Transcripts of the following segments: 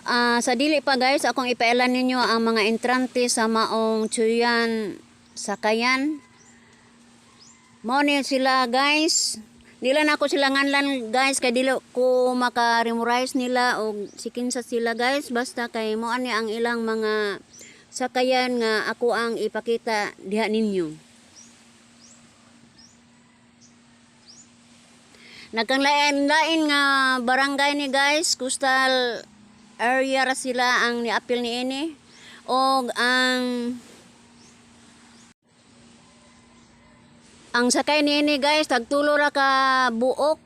Sa dili pa, guys, akong ipailan ninyo ang mga entrante sa maong Chuyan sakayan. Mao ni sila, guys. Dila na ako sila nganlan, guys, kay dili ko maka-memorize nila og sikinsa sila, guys, basta kay mao ani ang ilang mga sakayan nga ako ang ipakita diha ninyo. Nagkanglain-lain nga barangay ni, guys, coastal area ra sila ang niapil niini. Og ang sakay niini, guys, tagtulo ra ka buok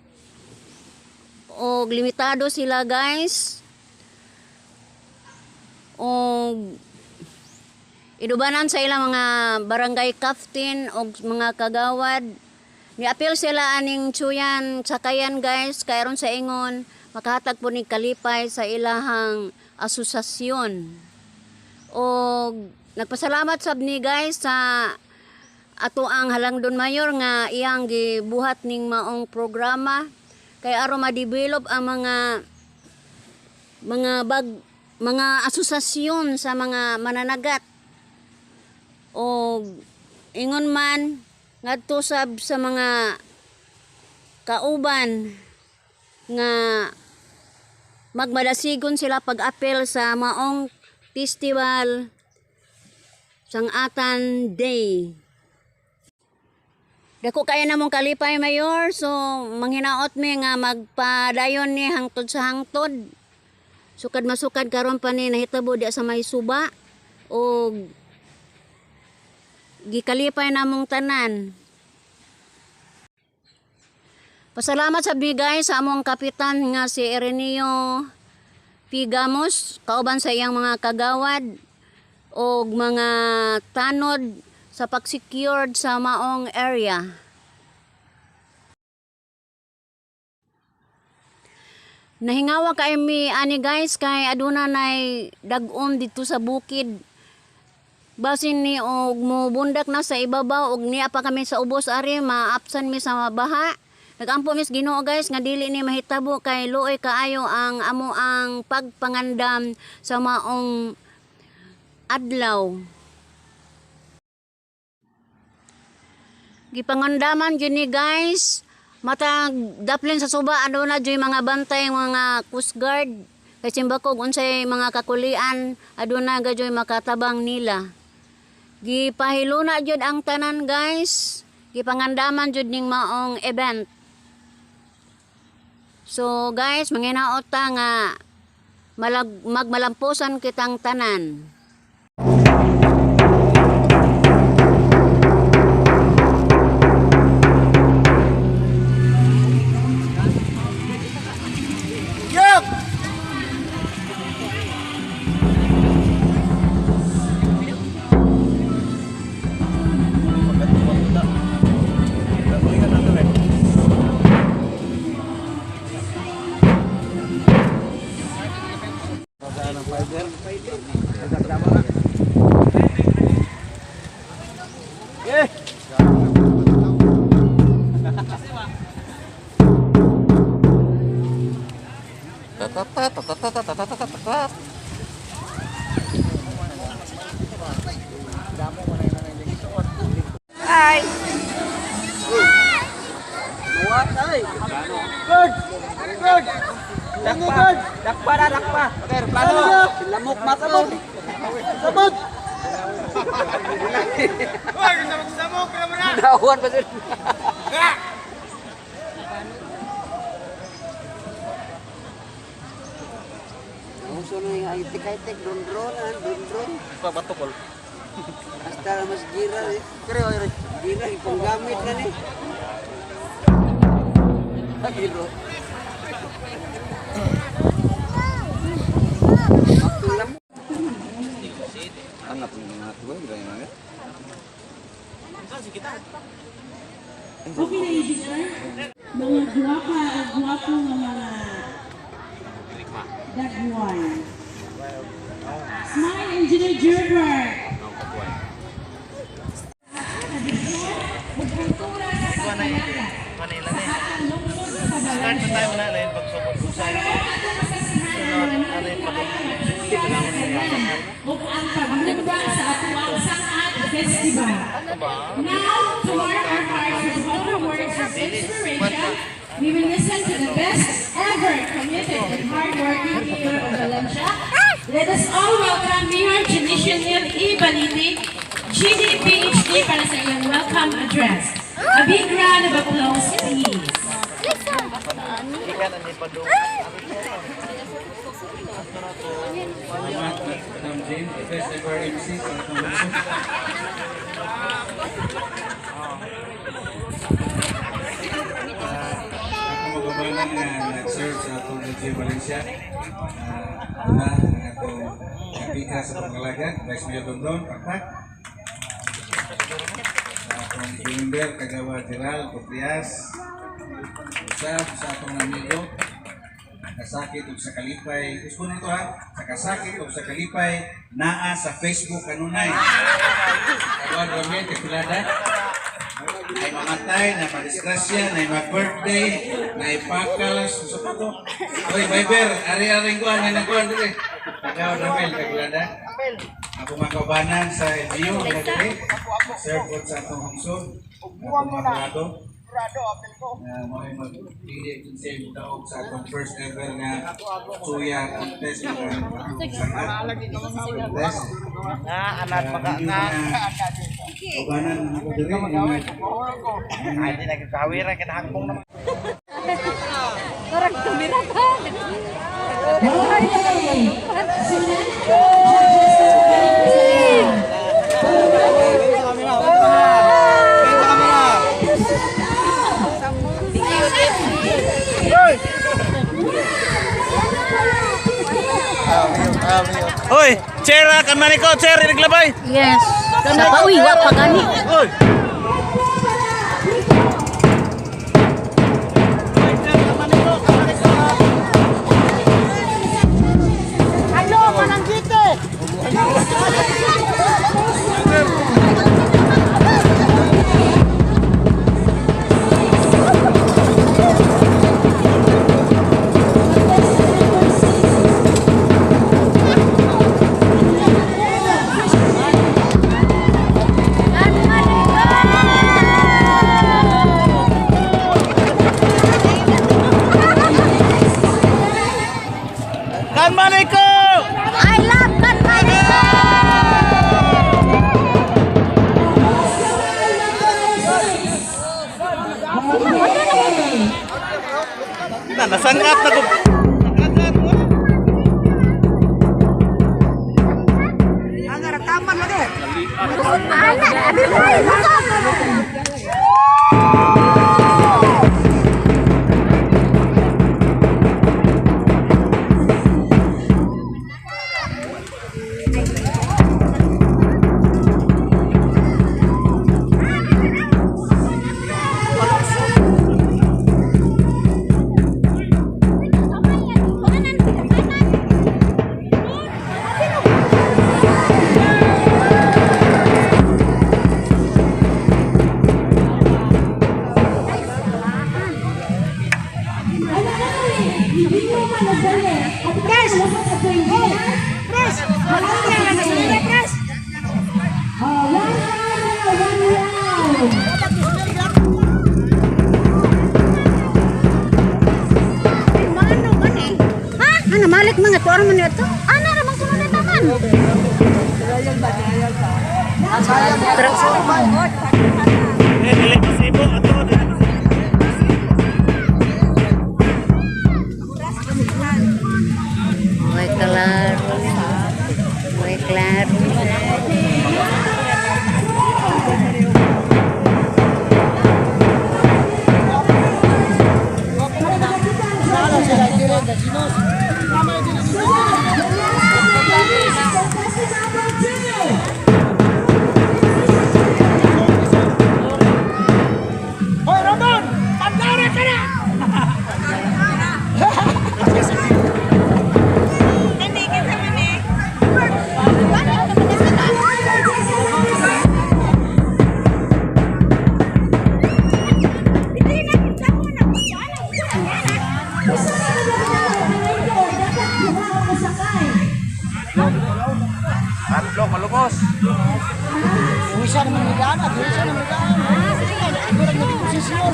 og limitado sila, guys. Og idubanan sa ilang mga barangay captain og mga kagawad. Niapil sila aning Chuyan sakayan, guys, kay aron sa ingon makahatag po ni kalipay sa ilahang asosasyon. Og nagpasalamat sab ni, guys, sa ato ang halangdon mayor nga iyang gibuhat ning maong programa kay aron ma-develop ang mga asosasyon sa mga mananagat og ingon man ngadto sab sa mga kauban nga magmadasigon sila pag-apil sa maong festival Sangatan Day. Dako kaya namong kalipay, Mayor. So manghinaot mi nga magpadayon ni hangtod sa hangtod. Sukad masukad karon pa ni nahitabo diya sa may suba og gikalipay namong tanan. Pasalamat sa bigay sa among kapitan nga si Ireneo Pigamos kauban sa iyang mga kagawad og mga tanod sa pag-secured sa maong area. Nahingawa kay mi ani, guys, kay aduna nay dag-om dito sa bukid. Basin ni og mobundak na sa ibabaw og niya pa kami sa ubos ari maapsan mi sa baha. Nagampo mis Ginoo, guys, nga dili ni mahitabo kay luoy kaayo ang amo ang pagpangandam sa maong adlaw. Gipangandaman jud ni, guys. Matag daplin sa suba aduna jud mga bantay, mga coast guard. Kay simbakog unsay mga kakulian, aduna gayud makatabang nila. Gipahiluna jud ang tanan, guys. Gipangandaman jud ning maong event. So guys, manginaot ta nga magmalampusan kitang tanan. Yok! Ay! What ay? Good! Good! Dakpa! Dakpa na, dakpa! Okay, plano! Lamok mato! Samog! Dawan pa sila. Uso na yung high-tech, dondron, dondron. Pabatokol. Hasta mas gira eh. Kere, oy, oy. Gira, ipanggamit na ni. Giro. Anak mga tuwa, gaya na. Okay na, engineer? Mga guwapa o guwapo nga mga dagway. Smile, Engineer Gerbert! Kultura sa pagpanaga sa atong lungsod sa Start barangay. na tayo na na yung pagsubot. Karon atong masaksihan ang mga nalipay. ug ang paglugba sa atoang Sangat Festival. Now, to mark our hearts with welcome words of inspiration, we will listen to the best ever committed and hardworking Mayor of Valencia. Let us all welcome Mayor Janisha Neil E. Baliti, GD PhD, para sa iyang welcome address. A big round of applause, please. Salamat, Madam Jane, the best ever MC sa atong lungsod. Ako magabanan nga nag-serve sa atong LG Valencia. Una, ang atong kapika sa pangalaga, Vice Mayor Dondon, Pakpak. Atong member, Kagawa Gerald Cotrias. Usab sa atong amigo, kasakit ug sa kalipay. Gusto na to ha. Sa kasakit ug sa kalipay naa sa Facebook kanunay. Kagawa Ramel Kapilada. Ay mamatay, na madisgrasya, na mag-birthday, na ipakalas, sa pa to. Oy, Viber, ari-ari kuan, may nagkuan diri. Kagawa Ramel Kapilada. Ako mga kaubanan sa LGU, nga diri. Serve po sa atong hungsod, atong mga kurado na mga magpili kung siya yung daog sa atong first ever nga Suya contest nga atong sangat contest. Nga, anak maka Inyo nga. mga kaubanan mga diri nga Ay, di nagkawira kinahangkong naman. Karag tumira pa. Okay. So now, judges will Oy, chair ah, kamari ko, chair, naglabay. Yes. Sa pa, uy, wa pa gani. Oy. Kanmanay ko! I love Kanmani! Na, nasangat na ko. Ano na hindi mo man nagdali. At Pres! Pres! Pres! Oh, one round, one round. Ha? Ano, malik mga tuwan man ito? Ano naman kuno na taman? Eh, dili pasibo ato. May klaro. May klaro. Contestant number 2. Malumos. Uwisa naman nila, uwisa naman nila. Murag naging posisyon.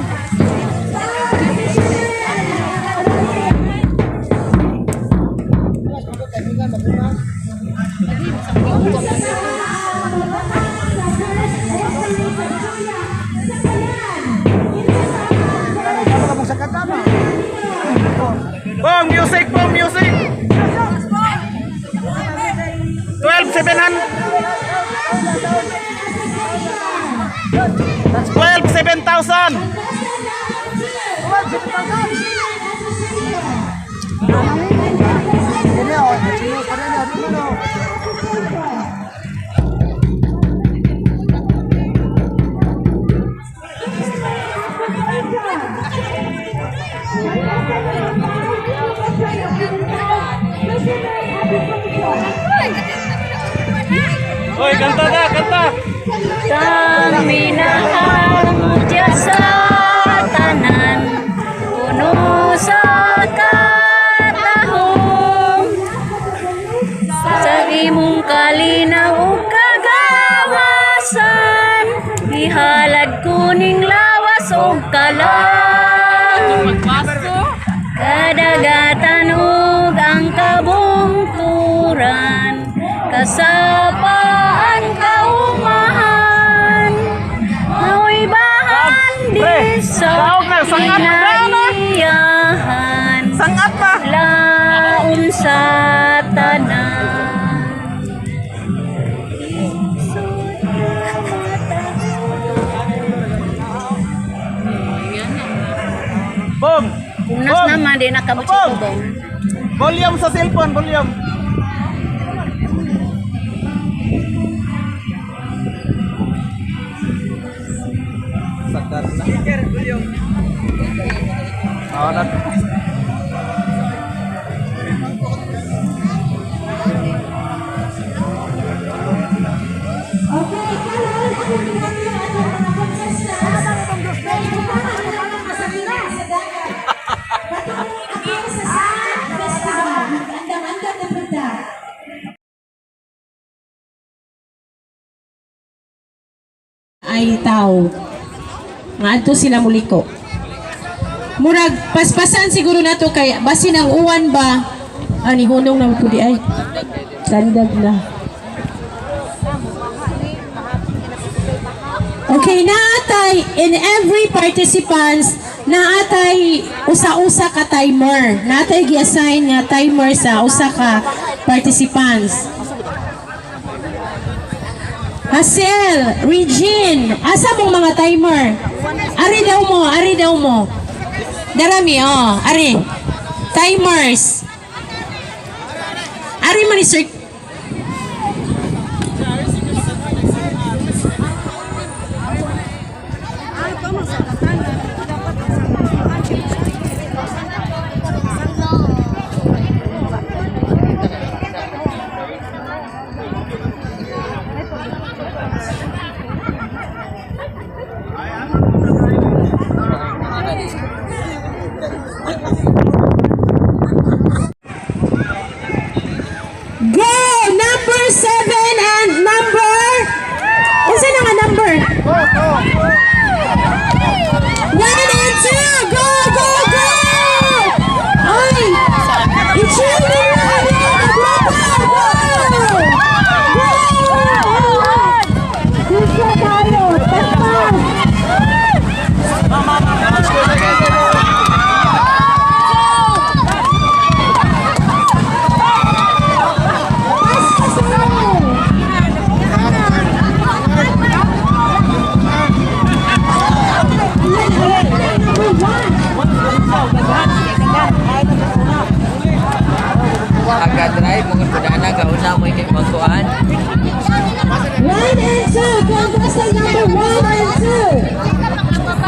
Bong music, bong music. 12 700. 12 7,000. Ini oh, sino pa rin, ano no? Oy, kanta na, kanta. Tang minahangutya sa tanan, puno sa katahom, sa imong kalinaw ug kagawasan, ihalad ko ning lawas ug kalag. Kadagatan ug ang kabungturan, kasapaan kaumahan, mao'y bahan di sa Tawag na, sangat na, na. kinaiyahan, Sangat pa. laom sa tanan. Bong. Punas Bong. naman, di nakamot si Bong. Bong. Volume sa cellphone, volume. Sakar na. Oh, na. Okay, karon ang pinaka atong mga contestants na ibutang ang mga kasarili sa dagat. Katong apil sa Sangat Festival, mag-andam-andam na punta. Ay tao. Nga adto sila muliko. Murag paspasan siguro nato kay basin ang uwan ba ani hunong na pud ay. Sandag na. Okay, naatay in every participants naatay usa-usa ka timer. Naatay gi-assign nga timer sa usa ka participants. Hazel, Regine, asa mong mga timer? Ari daw mo, ari daw mo. Darami, oh, ari. Timers. Ari man ni Sir. Go! Number 7 and number... Unsa na nga number? 1 and 2! Go! Go! Go! Ay! I-cheer na Go! Go! Gusto tayo! Paspas! Aga-drive, mga kudana, gauna mo yung magkuhan. 1 and 2! Contestant number 1 and 2!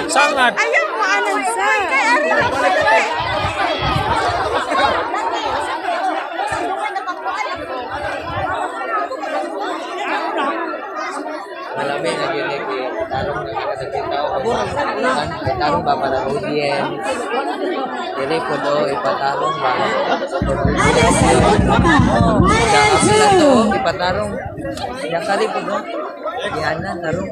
Sangat. Malami na yun eh, tarong na kita sa tao. Tarong ba para Rodien? Dili po do ipatarong ba. Anas and Kutkutan. One and Sa two. to ipatarong. Yakari po do. Diana tarong.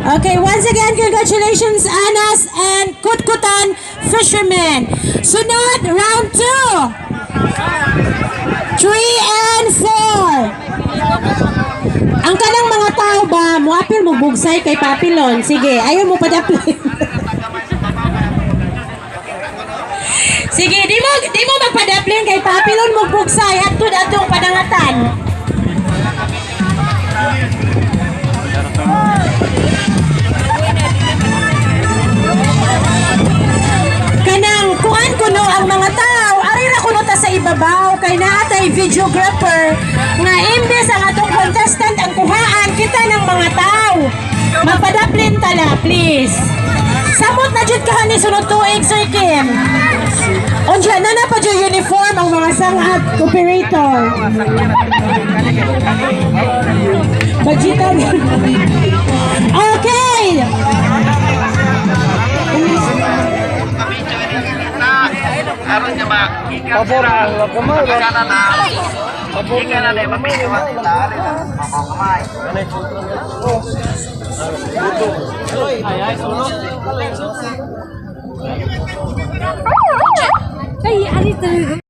Okay, once again, congratulations, Anas and Kutkutan Fishermen. Sunod, round two. 3 and 4. Ang kanang mga tao ba, muapil mo bugsay kay Papilon. Sige, ayaw mo padapil. Sige, di mo magpadaplin kay Papilon mo bugsay hangtod atong padangatan. Kanang kuan kuno ang mga tao, ari ra kuno ta sa ibabaw kay naa tay videographer nga imbes ang atong contestant ang kuhaan kita ng mga tao. Magpadaplin tala, please. Samot na jud ka ni sunod tuig, Sir Kim. Unsa na na pa jud uniform ang mga sangat operator. Budgetan. Okay.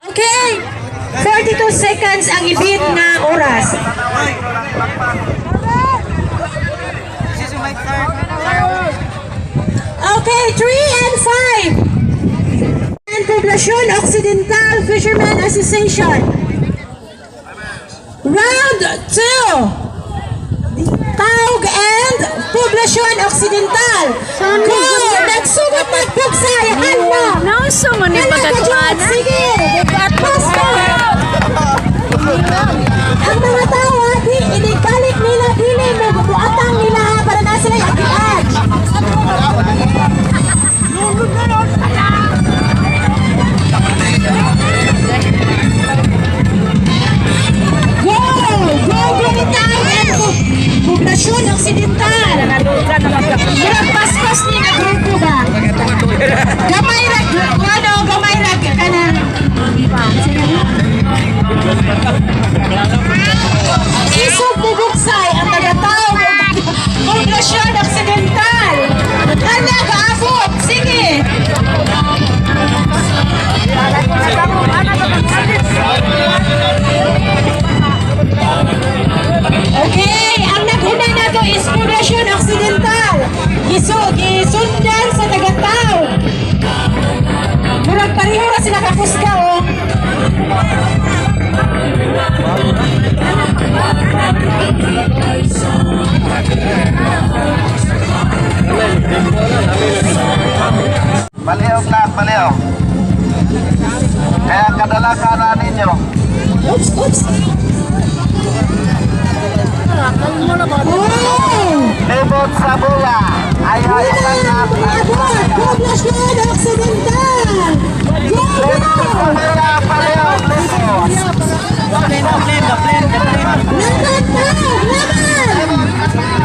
Okay. 42 seconds ang ibit nga oras. Okay, 3 and 5. And Poblacion Occidental Fishermen Association. Round 2. Taug and Poblacion Occidental. Go! Nagsugot magbugsay! Hala! Nauso man ni Hala ka dyan! pagkatuan. Sige! Basta! Ang mga tao, ha, di, inigbalik nila, dili mo, bubuatang nila ha, para na sila agian. Go! Go, go ni tayo and Poblasyon Occidental! Murag paspas ni nga grupo ba? Gamay ra, ano, gamay ra kanang. Isog bubuksay ang taga-tao Poblasyon Occidental. Hala, kaabot! Sige! Okay, ang naghuna nato is Poblasyon Occidental. Giso, gisundan sa taga-tao. Murag pareho ra sila kakusga, oh. Baliw lahat, baliw. Kaya kadalasan na ninyo, Oops, oops. Oh! libot sa bula. Ay ay Una, sangat. Abot! Poblasyon Occidental! Go, Libot go! sa bula, baliw, libot. Laban, tao! Laban!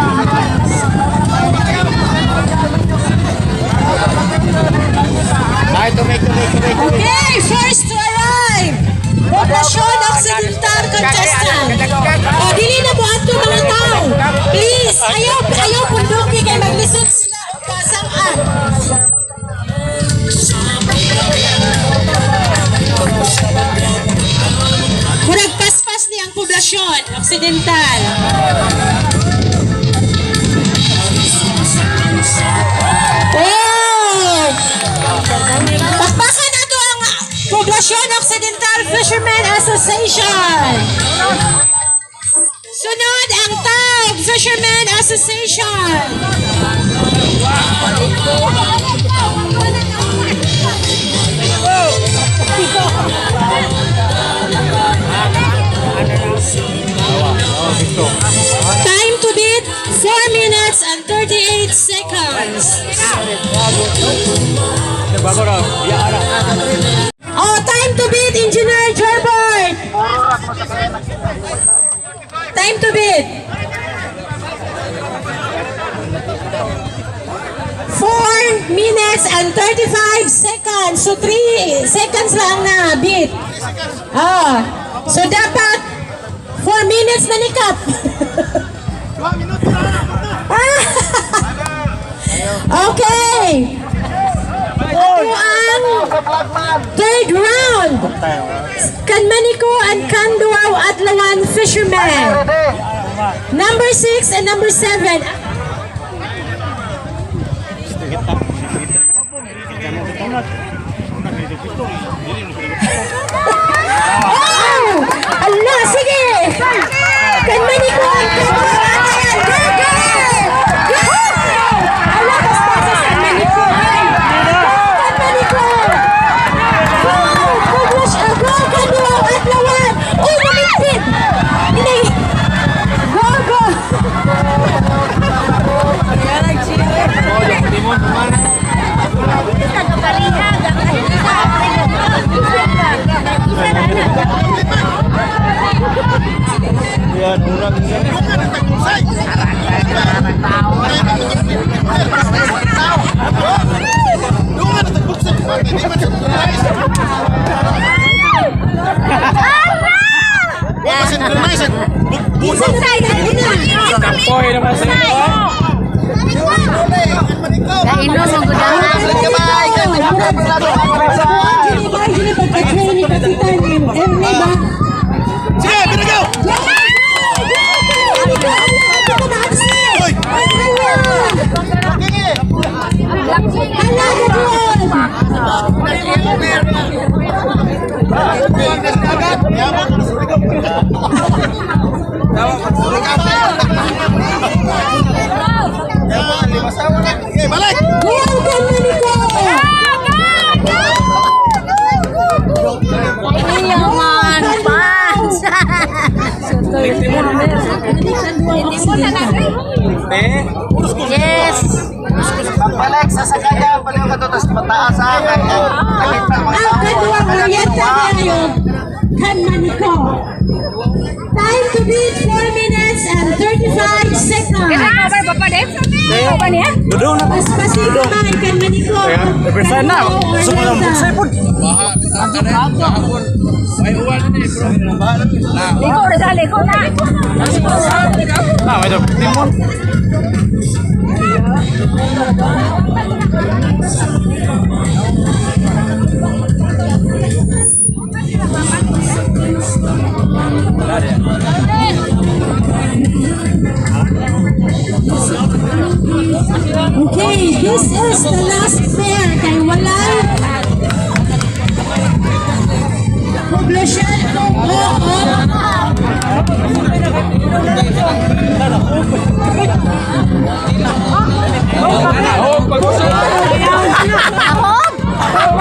Ay, tumig, tumig, tumig. Okay, first to arrive! Poblasyon Occidental contestant. O, dili na mo ato mga tao. Please, ayaw, ayaw punduki kay maglisod sila og kasangan. Murag paspas ni ang poblasyon Occidental. Oh! Pakpakan nato ang Poblasyon Occidental Fishermen Association. Sunod ang Taug Fishermen Association. Time to beat, 4 minutes and 38 seconds. Bago ra. Ya ara. Oh, time to beat, Engineer Gerbert. Time to beat. 4 minutes and 35 seconds. So, 3 seconds lang na beat. Ah, so dapat 4 minutes na ni Kap. Ah! Okay. Ito ang third round. Kanmaniko and Kanduaw Adlawan Fishermen. Number 6 and number 7. Oh! Allah, sige! Kanmaniko and Kanduaw Adlawan. Go, go! Go! Allah, basta sa Kanmaniko. Ay! Go, Kanmaniko! Go! Go, go, Kanduaw Adlawan! Uy, namipit! Hindi! Go, go! Poy naman sa inyo. Kainom ang gudangan. Pagka-train ni Kapitan Emily ba? Sige, binagaw! Hala, Okay, balik! Go, Dominico! Iyaman, fans. Yes. Pagbalik sa sakayan, balik ka to, tapos mataas ha. Kaya, kahit na mga Ang tao, kaduwang kaya Oriental kinuha. tayo, Kanmaniko. Time to beat 4 minutes and 35 seconds. Dudong na. Paspasin kamay, Kanmaniko. Represent na. Gusto ko lang buksay po. Ah, wait. Timon. Okay, this is the last pair kay walay poblasyon. Oo. Oh, pag Ahog.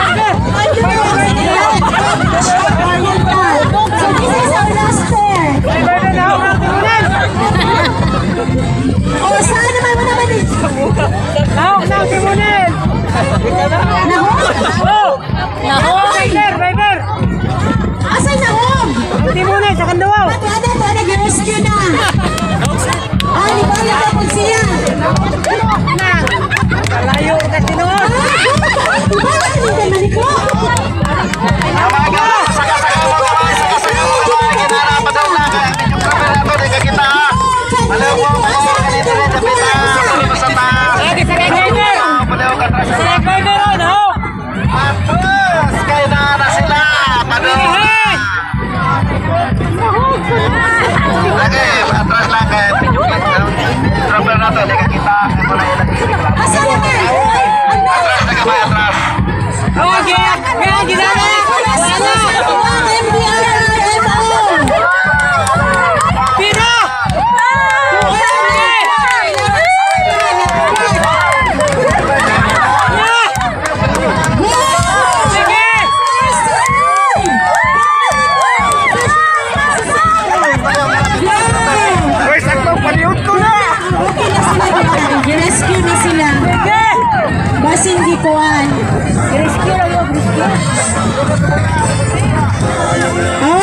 kuan.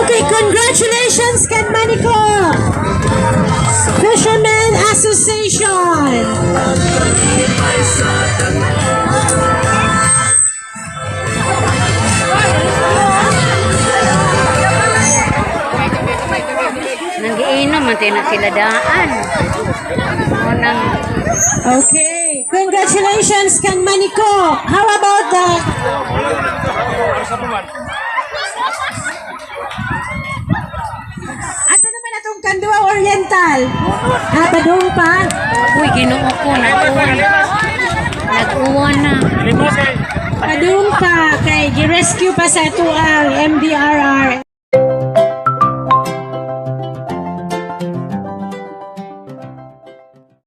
Okay, congratulations, Kanmaniko Fishermen Association. Nanggiinom man tayo na sila daan. Unang Okay, congratulations, Kanmaniko. How about the Asa naman atong Kandua Oriental? Ah, padung pa. Uy, Ginoo ko, nag-uwan. Nag-uwan na. Limos kay Padung pa kay gi-rescue pa sa ato ang MDRR.